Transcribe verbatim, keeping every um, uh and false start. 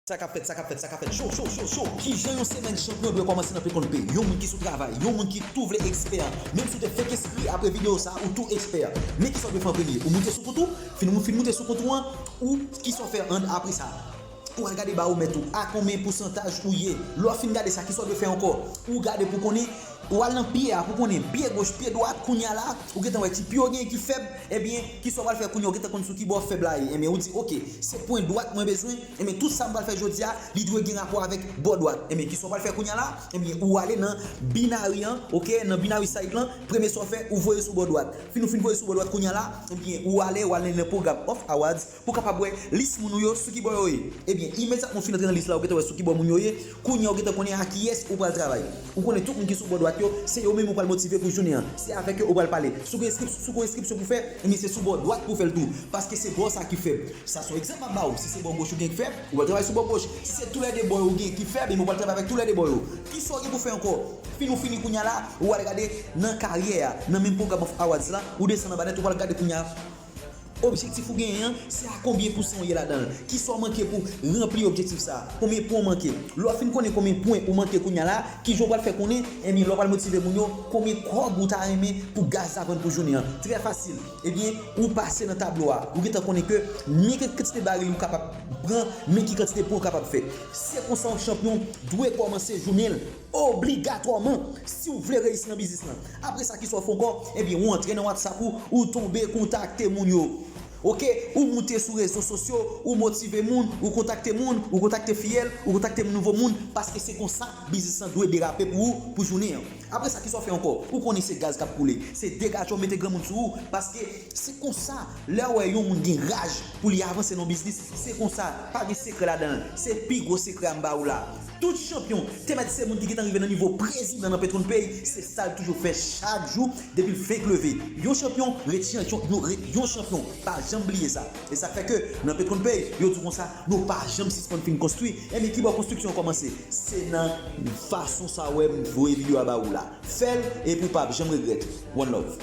Sa k ap fèt, sa k ap fèt, sa k ap fèt. Cho, cho, cho, cho. Kijan yon semèn chanpyon dwe kòmanse nan Petronn Pay? Yon moun ki sou travay, yon moun ki tou vle ekspè. Menm si w te fake enskri apre videyo sa, ou tou ekspè. Men kisa w dwe fè an premye? Ou moute sou kont ou? Fin ou fin moute sou kont ou an, ou kisa w fè an apre sa? Ou al gade ba ou mèt ou, a konbyen pousantaj ou ye? Lè w fin gade sa, kisa w dwe fè ankò? Ou gade pou konnen, ou al nan pye a pou konnen, pye goch, pye dwat, kounye a la, ou gentan wè ti pye w genyen ki fèb, ebyen, kisa w pral fè kounye a? Ou gentan konn sou ki bò fèb la ye. Ebyen, ou di, oke, se pwen dwat mwen bezwen, ebyen, tout sa m pral fè jodi a, li dwe gen rapò avèk bò dwat. Ebyen, kisa w pral fè kounye a la? Ebyen, ou ale nan binary an, oke, nan binary site lan, premye sa w fè, ou voye sou bò dwat. Fin ou fin voye sou bò dwat kounye a la, ebyen, ou ale, ou ale nan pwogram of awards, pou w kapab wè lis moun ou yo sou ki bò yo ye. Ebyen, imedyatman w fin antre nan lis la, ou gentan wè sou ki bò moun yo ye. Kounye a, ou gentan konnen a kiyès ou pral travay. Ou konnen tout moun ki sou bò dwat yo, se yo menm ou pral motive pou jounen an. Se avèk yo ou pral pale. Si w gen enskrip-, si w gen enskripsyon pou fè, ebyen, se sou bò dwat pou w fè l tou. Paske se bò sa ki fèb. Sa se yon egzanp m ap ba ou. Si se bò goch ou gen ki fèb, ou pral travay sou bò goch. Si se toulède bò yo ou gen ki fèb, ebyen, ou pral travay avèk toulède bò yo. Kisa w gen pou fè ankò? Fin ou fini kounye a la, ou al gade nan karyè a, nan menm pwogram of awards la, ou desann anba nèt, ou pral gade kounye a. Objektif ou genyen an, se a konbyen pousan ou ye ladan l? Kisa w manke pou ranpli objektif sa a? Konbyen pwen w manke? Lè w fin konnen konbyen pwen ou manke kounye a la, kijan w pral fè konnen? Ebyen, lè w pral motive moun yo, konbyen kòb ou ta renmen pou gaz la vann pou jounen an? Trè fasil. Ebyen, ou pase nan tablo a. Ou gentan konnen ke men ki kantite baril ou kapab pran, men ki kantite pwen ou kapab fè. Se konsa yon chanpyon dwe kòmanse jounen l. Obligatwaman, si w vle reyisi nan biznis lan. Apre sa, kisa w fè ankò? Ebyen, ou antre nan WhatsApp ou, ou tonbe kontakte moun yo. Oke, ou moute sou rezo sosyo, ou motive moun, ou kontakte moun, ou kontakte fiyèl, ou kontakte nouvo moun, paske se konsa biznis lan dwe derape pou ou, pou jounen an. Apre sa, kisa w fè ankò? Ou konnen se gaz k ap koule. Se degaje w mete granmoun sou ou, paske se konsa, lè w wè yon moun gen raj pou li avanse nan yon biznis, se konsa, pa gen sekrè ladan l. Se pi gwo sekrè a m ba ou la. Tout chanpyon, te mèt se moun ki gentan rive nan nivo prezidan nan Petronn Pay, se sa l toujou fè chak jou depi l fenk leve. Yon chanpyon ret chanpyon, yon ret yon chanpyon. Pa janm bliye sa. E sa k fè ke nan Petronn Pay, yo di w konsa, nou pa janm sispann fin konstwi. Ebyen, ki bò konstriksyon an kòmanse? Se nan fason sa w wè m voye videyo a ba ou la. Fè l, epi w p ap janm regrèt. One love.